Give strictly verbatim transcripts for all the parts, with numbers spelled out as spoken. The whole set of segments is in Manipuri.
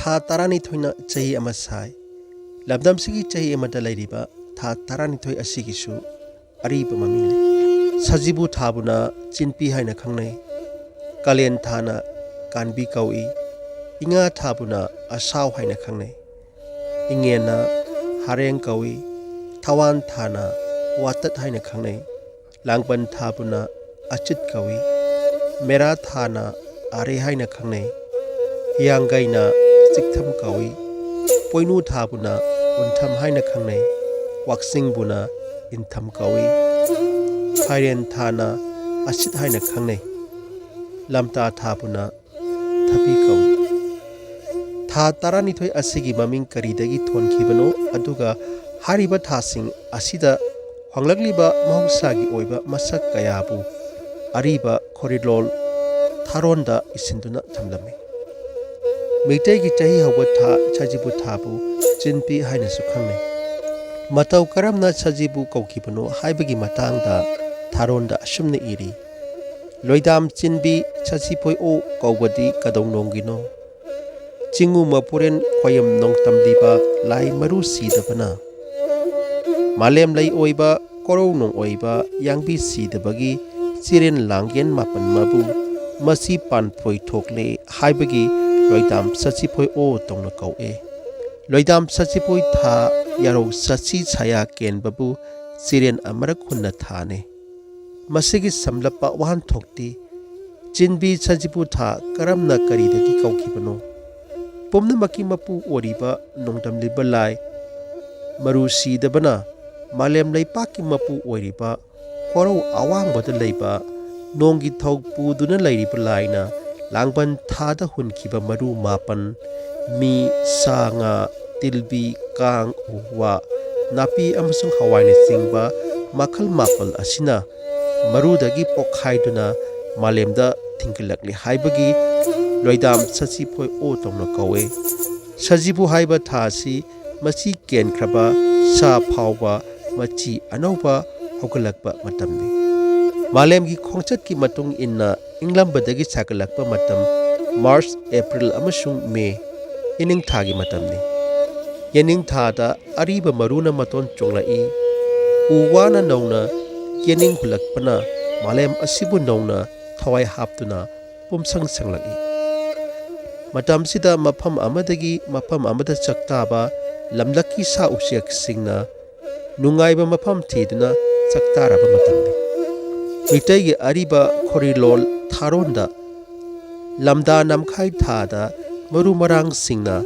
ꯊꯥ ꯇꯔꯥꯅꯤꯊꯣꯏꯅ ꯆꯍꯤ ꯑꯃ ꯁꯥꯏ꯫ ꯂꯝꯗꯝꯁꯤꯒꯤ ꯆꯍꯤ ꯑꯃꯗ ꯂꯩꯔꯤꯕ ꯊꯥ ꯇꯔꯥꯅꯤꯊꯣꯏ ꯑꯁꯤꯒꯤꯁꯨ ꯑꯔꯤꯕ ꯃꯃꯤꯡ ꯂꯩ꯫ ꯁꯖꯤꯕꯨ ꯊꯥꯕꯨꯅ ꯆꯤꯟꯄꯤ ꯍꯥꯏꯅ ꯈꯪꯅꯩ꯫ ꯀꯥꯂꯦꯟ ꯊꯥꯅ ꯀꯥꯟꯕꯤ ꯀꯧꯏ꯫ ꯏꯉꯥ ꯊꯥꯕꯨꯅ ꯑꯁꯥꯎ ꯍꯥꯏꯅ ꯈꯪꯅꯩ꯫ ꯏꯉꯦꯟꯅ ꯍꯥꯔꯦꯡ ꯀꯧꯏ꯫ ꯊꯋꯥꯟ ꯊꯥꯅ ꯋꯥꯇꯠ ꯍꯥꯏꯅ ꯈꯪꯅꯩ꯫ ꯂꯥꯡꯕꯟ ꯊꯥꯕꯨꯅ ꯑꯆꯤꯠ ꯀꯧꯏ꯫ ꯃꯦꯔꯥ ꯊꯥꯅ ꯑꯥꯔꯦ ꯍꯥꯏꯅ ꯈꯪꯅꯩ꯫ ꯍꯤꯌꯥꯡꯒꯩꯅ ꯆꯤꯛꯊꯝ ꯀꯧꯏ꯫ ꯄꯣꯏꯅꯨ ꯊꯥꯕꯨꯅ ꯎꯟꯊꯝ ꯍꯥꯏꯅ ꯈꯪꯅꯩ꯫ ꯋꯥꯛꯆꯤꯡꯕꯨꯅ ꯏꯟꯊꯝ ꯀꯧꯏ꯫ ꯐꯥꯏꯔꯦꯟ ꯊꯥꯅ ꯑꯁꯤꯠ ꯍꯥꯏꯅ ꯈꯪꯅꯩ꯫ ꯂꯝꯇꯥ ꯊꯥꯕꯨꯅ ꯊꯕꯤ ꯀꯧꯏ꯫ ꯊꯥ ꯇꯔꯥꯅꯤꯊꯣꯏ ꯑꯁꯤꯒꯤ ꯃꯃꯤꯡ ꯀꯔꯤꯗꯒꯤ ꯊꯣꯟꯈꯤꯕꯅꯣ, ꯑꯗꯨꯒ ꯍꯥꯏꯔꯤꯕ ꯊꯥꯁꯤꯡ ꯑꯁꯤꯗ ꯍꯣꯡꯂꯛꯂꯤꯕ ꯃꯍꯧꯁꯥꯒꯤ ꯑꯣꯏꯕ ꯃꯁꯛ ꯀꯌꯥꯕꯨ ꯑꯔꯤꯕ ꯈꯣꯔꯤꯂꯣꯜ ꯊꯥꯔꯣꯟꯗ ꯏꯁꯤꯟꯗꯨꯅ ꯊꯝꯂꯝꯃꯤ꯫ ꯃꯩꯇꯩꯒꯤ ꯆꯍꯤ ꯍꯧꯕ ꯊꯥ ꯁꯖꯤꯕꯨ ꯊꯥꯕꯨ ꯆꯤꯟꯄꯤ ꯍꯥꯏꯅꯁꯨ ꯈꯪꯅꯩ꯫ ꯃꯇꯧ ꯀꯔꯝꯅ ꯁꯖꯤꯕꯨ ꯀꯧꯈꯤꯕꯅꯣ ꯍꯥꯏꯕꯒꯤ ꯃꯇꯥꯡꯗ ꯊꯥꯔꯣꯟꯗ ꯑꯁꯨꯝꯅ ꯏꯔꯤ: "ꯂꯣꯏꯗꯥꯝ ꯆꯤꯟꯕꯤ ꯁꯖꯤꯄꯣꯏ ꯑꯣ ꯀꯧꯕꯗꯤ ꯀꯗꯧꯅꯣꯡꯒꯤꯅꯣ? ꯆꯤꯡꯉꯨ ꯃꯄꯨꯔꯦꯟ ꯈ꯭ꯋꯥꯏꯌꯝ ꯅꯣꯡꯇꯝꯂꯤꯕ ꯂꯥꯏ ꯃꯔꯨ ꯁꯤꯗꯕꯅ, ꯃꯥꯂꯦꯝ ꯂꯩ ꯑꯣꯏꯕ ꯀꯣꯔꯧ ꯅꯣꯡ ꯑꯣꯏꯕ ꯌꯥꯡꯕꯤ ꯁꯤꯗꯕꯒꯤ ꯆꯤꯔꯦꯟ ꯂꯥꯡꯒꯦꯟ ꯃꯥꯄꯟ ꯃꯕꯨ ꯃꯁꯤ ꯄꯥꯟꯐꯣꯏ ꯊꯣꯛꯂꯦ ꯍꯥꯏꯕꯒꯤ ꯂꯣꯏꯗꯥꯝ ꯁꯖꯤꯄꯣꯏ ꯑꯣ ꯇꯧꯅ ꯀꯧꯏ꯫ ꯂꯣꯏꯗꯥꯝ ꯁꯖꯤꯄꯣꯏ ꯊꯥ ꯌꯥꯔꯧ ꯁꯖꯤ ꯁꯥꯌꯥ ꯀꯦꯟꯕꯕꯨ ꯆꯤꯔꯦꯟ ꯑꯃꯔꯛ ꯍꯨꯟꯅ ꯊꯥꯅꯤ"꯫ ꯃꯁꯤꯒꯤ ꯁꯝꯂꯞꯄ ꯋꯥꯍꯟꯊꯣꯛꯇꯤ ꯆꯤꯟꯕꯤ ꯁꯖꯤꯕꯨ ꯊꯥ ꯀꯔꯝꯅ ꯀꯔꯤꯗꯒꯤ ꯀꯧꯈꯤꯕꯅꯣ? ꯄꯨꯝꯅꯃꯛꯀꯤ ꯃꯄꯨ ꯑꯣꯏꯔꯤꯕ ꯅꯣꯡꯗꯝꯂꯤꯕ ꯂꯥꯏ ꯃꯔꯨ ꯁꯤꯗꯕꯅ ꯃꯥꯂꯦꯝ ꯂꯩꯄꯥꯛꯀꯤ ꯃꯄꯨ ꯑꯣꯏꯔꯤꯕ ꯈꯣꯔꯧ ꯑꯋꯥꯡꯕꯗ ꯂꯩꯕ ꯅꯣꯡꯒꯤ ꯊꯧ ꯄꯨꯗꯨꯅ ꯂꯩꯔꯤꯕ ꯂꯥꯏꯅ ꯂꯥꯡꯕꯟ ꯊꯥꯗ ꯍꯨꯟꯈꯤꯕ ꯃꯔꯨ ꯃꯥꯄꯟ, ꯃꯤ, ꯁꯥ ꯉꯥ, ꯇꯤꯜꯕꯤ, ꯀꯥꯡ, ꯎ ꯋꯥ, ꯅꯥꯄꯤ ꯑꯃꯁꯨꯡ ꯍꯋꯥꯏꯅꯆꯤꯡꯕ ꯃꯈꯜ ꯃꯥꯄꯜ ꯑꯁꯤꯅ ꯃꯔꯨꯗꯒꯤ ꯄꯣꯛꯈꯥꯏꯗꯨꯅ ꯃꯥꯂꯦꯝꯗ ꯊꯤꯡꯒꯠꯂꯛꯂꯤ ꯍꯥꯏꯕꯒꯤ ꯂꯣꯏꯗꯥꯝ ꯁꯖꯤꯕꯨ ꯑꯣ ꯇꯧꯅ ꯀꯧꯏ꯫ ꯁꯖꯤꯕꯨ ꯍꯥꯏꯕ ꯊꯥ ꯑꯁꯤ ꯃꯆꯤ ꯀꯦꯟꯈ꯭ꯔꯕ ꯁꯥ ꯐꯥꯎꯕ ꯃꯆꯤ ꯑꯅꯧꯕ ꯍꯧꯒꯠꯂꯛꯄ ꯃꯇꯝꯅꯤ꯫ ꯃꯥꯂꯦꯝꯒꯤ ꯈꯣꯡꯆꯠꯀꯤ ꯃꯇꯨꯡ ꯏꯟꯅ ꯏꯪꯂꯝꯕꯗꯒꯤ ꯁꯥꯒꯠꯂꯛꯄ ꯃꯇꯝ ꯃꯥꯔꯆ, ꯑꯦꯄ꯭ꯔꯤꯜ ꯑꯃꯁꯨꯡ ꯃꯦ꯫ ꯌꯦꯅꯤꯡꯊꯥꯒꯤ ꯃꯇꯝꯅꯤ꯫ ꯌꯦꯅꯤꯡꯊꯥꯗ ꯑꯔꯤꯕ ꯃꯔꯨꯅ ꯃꯇꯣꯟ ꯆꯣꯡꯂꯛꯏ꯫ ꯎ ꯋꯥꯅ ꯅꯧꯅ ꯌꯦꯅꯤꯡ ꯍꯨꯜꯂꯛꯄꯅ ꯃꯥꯂꯦꯝ ꯑꯁꯤꯕꯨ ꯅꯧꯅ ꯊꯋꯥꯏ ꯍꯥꯞꯇꯨꯅ ꯄꯨꯝꯁꯪ ꯁꯪꯂꯛꯏ꯫ ꯃꯇꯝꯁꯤꯗ ꯃꯐꯝ ꯑꯃꯗꯒꯤ ꯃꯐꯝ ꯑꯃꯗ ꯆꯥꯛꯇꯥꯕ ꯂꯝꯂꯛꯀꯤ ꯁꯥ ꯎꯆꯦꯛꯁꯤꯡꯅ ꯅꯨꯡꯉꯥꯏꯕ ꯃꯐꯝ ꯊꯤꯗꯨꯅ ꯆꯥꯛꯇꯥꯔꯕ ꯃꯇꯝꯅꯤ꯫ ꯃꯤꯇꯩꯒꯤ ꯑꯔꯤꯕ ꯈꯣꯔꯤꯂꯣꯜ ꯊꯥꯔꯣꯟꯗ ꯂꯝꯗꯥ ꯅꯝꯈꯥꯏ ꯊꯥꯗ ꯃꯔꯨ ꯃꯔꯥꯡꯁꯤꯡꯅ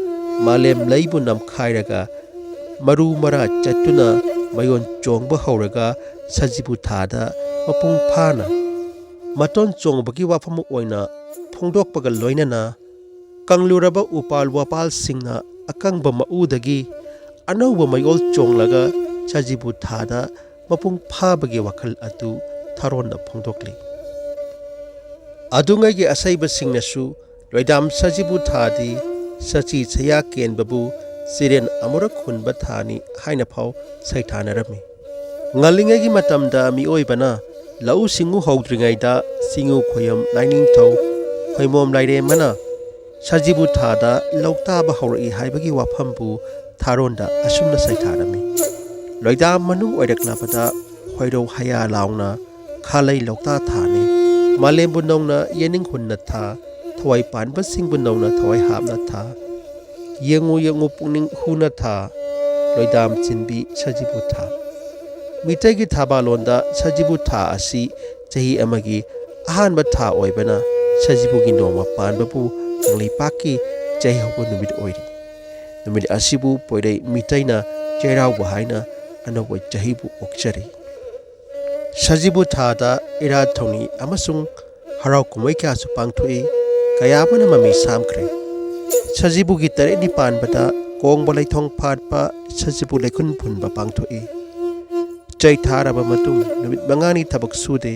ꯃꯥꯂꯦꯝ ꯂꯩꯕꯨ ꯅꯝꯈꯥꯏꯔꯒ ꯃꯔꯨ ꯃꯔꯥ ꯆꯠꯇꯨꯅ ꯃꯌꯣꯟ ꯆꯣꯡꯕ ꯍꯧꯔꯒ ꯁꯖꯤꯕꯨ ꯊꯥꯗ ꯃꯄꯨꯡ ꯐꯥꯅ ꯃꯇꯣꯟ ꯆꯣꯡꯕꯒꯤ ꯋꯥꯐꯝ ꯑꯣꯏꯅ ꯐꯣꯡꯗꯣꯛꯄꯒ ꯂꯣꯏꯅꯅ ꯀꯪꯂꯨꯔꯕ ꯎꯄꯥꯜ ꯋꯥꯄꯥꯜꯁꯤꯡꯅ ꯑꯀꯪꯕ ꯃꯎꯗꯒꯤ ꯑꯅꯧꯕ ꯃꯌꯣꯜ ꯆꯣꯡꯂꯒ ꯁꯖꯤꯕꯨ ꯊꯥꯗ ꯃꯄꯨꯡ ꯐꯥꯕꯒꯤ ꯋꯥꯈꯜ ꯑꯗꯨ ꯊꯥꯔꯣꯟꯅ ꯐꯣꯡꯗꯣꯛꯂꯤ꯫ ꯑꯗꯨꯉꯩꯒꯤ ꯑꯁꯩꯕꯁꯤꯡꯅꯁꯨ ꯂꯣꯏꯗꯥꯝ ꯁꯖꯤꯕꯨ ꯊꯥꯗꯤ ꯁꯆꯤ ꯁꯌꯥ ꯀꯦꯟꯕꯕꯨ ꯆꯤꯔꯦꯟ ꯑꯃꯨꯔꯛ ꯍꯨꯟꯕ ꯊꯥꯅꯤ ꯍꯥꯏꯅ ꯐꯥꯎ ꯁꯩꯊꯥꯅꯔꯝꯃꯤ꯫ ꯉꯜꯂꯤꯉꯩꯒꯤ ꯃꯇꯝꯗ ꯃꯤꯑꯣꯏꯕꯅ ꯂꯧꯎ ꯁꯤꯡꯎ ꯍꯧꯗ꯭ꯔꯤꯉꯩꯗ ꯆꯤꯡꯉꯨ ꯈꯣꯌꯝ ꯂꯥꯏꯅꯤꯡꯊꯧ ꯈꯣꯏꯃꯣꯝ ꯂꯥꯏꯔꯦꯝꯃꯅ ꯁꯖꯤꯕꯨ ꯊꯥꯗ ꯂꯧ ꯇꯥꯕ ꯍꯧꯔꯛꯏ ꯍꯥꯏꯕꯒꯤ ꯋꯥꯐꯝꯕꯨ ꯊꯥꯔꯣꯟꯗ ꯑꯁꯨꯝꯅ ꯁꯩꯊꯥꯔꯝꯃꯤ: "ꯂꯣꯏꯗꯥꯝ ꯃꯅꯨꯡ ꯑꯣꯏꯔꯛꯂꯕꯗ ꯈꯣꯏꯔꯧ ꯍꯌꯥ ꯂꯥꯎꯅ ꯈꯥꯂꯩ ꯂꯧꯇꯥ ꯊꯥꯅꯤ꯫ ꯃꯥꯂꯦꯝꯕꯨ ꯅꯧꯅ ꯌꯦꯅꯤꯡ ꯍꯨꯟꯅ ꯊꯥ, ꯊꯋꯥꯏ ꯄꯥꯟꯕꯁꯤꯡꯕꯨ ꯅꯧꯅ ꯊꯋꯥꯏ ꯍꯥꯞꯅ ꯊꯥ, ꯌꯦꯡꯉꯨ ꯌꯦꯡꯉꯨ ꯄꯨꯛꯅꯤꯡ ꯍꯨꯅ ꯊꯥ, ꯂꯣꯏꯗꯥꯝ ꯆꯤꯟꯕꯤ ꯁꯖꯤꯕꯨ ꯊꯥ"꯫ ꯃꯤꯇꯩꯒꯤ ꯊꯥꯕꯥꯂꯣꯟꯗ ꯁꯖꯤꯕꯨ ꯊꯥ ꯑꯁꯤ ꯆꯍꯤ ꯑꯃꯒꯤ ꯑꯍꯥꯟꯕ ꯊꯥ ꯑꯣꯏꯕꯅ ꯁꯖꯤꯕꯨꯒꯤ ꯅꯣꯡꯃ ꯄꯥꯟꯕꯕꯨ ꯀꯪꯂꯩꯄꯥꯛꯀꯤ ꯆꯍꯤ ꯍꯧꯕ ꯅꯨꯃꯤꯠ ꯑꯣꯏꯔꯤ꯫ ꯅꯨꯃꯤꯠ ꯑꯁꯤꯕꯨ ꯄꯣꯏꯔꯩ ꯃꯤꯇꯩꯅ ꯆꯩꯔꯥꯎꯕ ꯍꯥꯏꯅ ꯑꯅꯧꯕ ꯆꯍꯤꯕꯨ ꯑꯣꯛꯆꯔꯤ꯫ ꯁꯖꯤꯕꯨ ꯊꯥꯗ ꯏꯔꯥꯠ ꯊꯧꯅꯤ ꯑꯃꯁꯨꯡ ꯍꯔꯥꯎ ꯀꯨꯝꯍꯩ ꯀꯌꯥꯁꯨ ꯄꯥꯡꯊꯣꯛꯏ꯫ ꯀꯌꯥ ꯑꯃꯅ ꯃꯃꯤ ꯁꯥꯝꯈ꯭ꯔꯦ꯫ ꯁꯖꯤꯕꯨꯒꯤ ꯇꯔꯦꯠꯅꯤ ꯄꯥꯟꯕꯗ ꯀꯣꯡꯕ ꯂꯩꯊꯣꯡ ꯐꯥꯠꯄ, ꯁꯖꯤꯕꯨ ꯂꯩꯈꯨꯟ ꯐꯨꯟꯕ ꯄꯥꯡꯊꯣꯛꯏ꯫ ꯆꯩ ꯊꯥꯔꯕ ꯃꯇꯨꯡ ꯅꯨꯃꯤꯠ ꯃꯉꯥꯅꯤ ꯊꯕꯛ ꯁꯨꯗꯦ,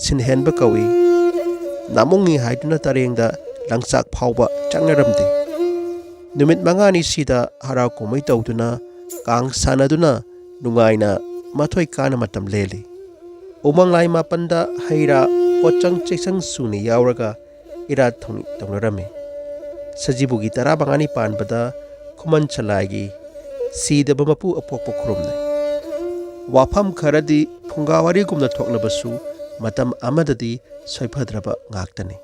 ꯁꯤꯟ ꯍꯦꯟꯕ ꯀꯧꯏ꯫ ꯅꯥꯃꯨꯡꯉꯤ ꯍꯥꯏꯗꯨꯅ ꯇꯔꯦꯡꯗ ꯂꯪꯆꯥꯛ ꯐꯥꯎꯕ ꯆꯪꯅꯔꯝꯗꯦ꯫ ꯅꯨꯃꯤꯠ ꯃꯉꯥꯅꯤꯁꯤꯗ ꯍꯔꯥꯎ ꯀꯨꯝꯍꯩ ꯇꯧꯗꯨꯅ, ꯀꯥꯡ ꯁꯥꯟꯅꯗꯨꯅ ꯅꯨꯡꯉꯥꯏꯅ ꯃꯊꯣꯏ ꯀꯥꯅ ꯃꯇꯝ ꯂꯦꯜꯂꯤ꯫ ꯎꯃꯪ ꯂꯥꯏ ꯃꯥꯄꯟꯗ ꯍꯩ ꯔꯥ ꯄꯣꯠꯆꯪ ꯆꯩꯆꯪ ꯁꯨꯅ ꯌꯥꯎꯔꯒ ꯏꯔꯥꯠ ꯊꯧꯅꯤ ꯇꯧꯅꯔꯝꯃꯤ꯫ ꯁꯖꯤꯕꯨꯒꯤ ꯇꯔꯥꯃꯉꯥꯅꯤ ꯄꯥꯟꯕꯗ ꯈꯨꯃꯟ ꯁꯂꯥꯏꯒꯤ ꯁꯤꯗꯕ ꯃꯄꯨ ꯑꯄꯣꯛꯄ ꯈꯨꯔꯨꯝꯅꯩ꯫ ꯋꯥꯐꯝ ꯈꯔꯗꯤ ꯐꯨꯡꯒꯥ ꯋꯥꯔꯤꯒꯨꯝꯅ ꯊꯣꯛꯂꯕꯁꯨ ꯃꯇꯝ ꯑꯃꯗꯗꯤ ꯁꯣꯏꯐꯗ꯭ꯔꯕ ꯉꯥꯛꯇꯅꯤ꯫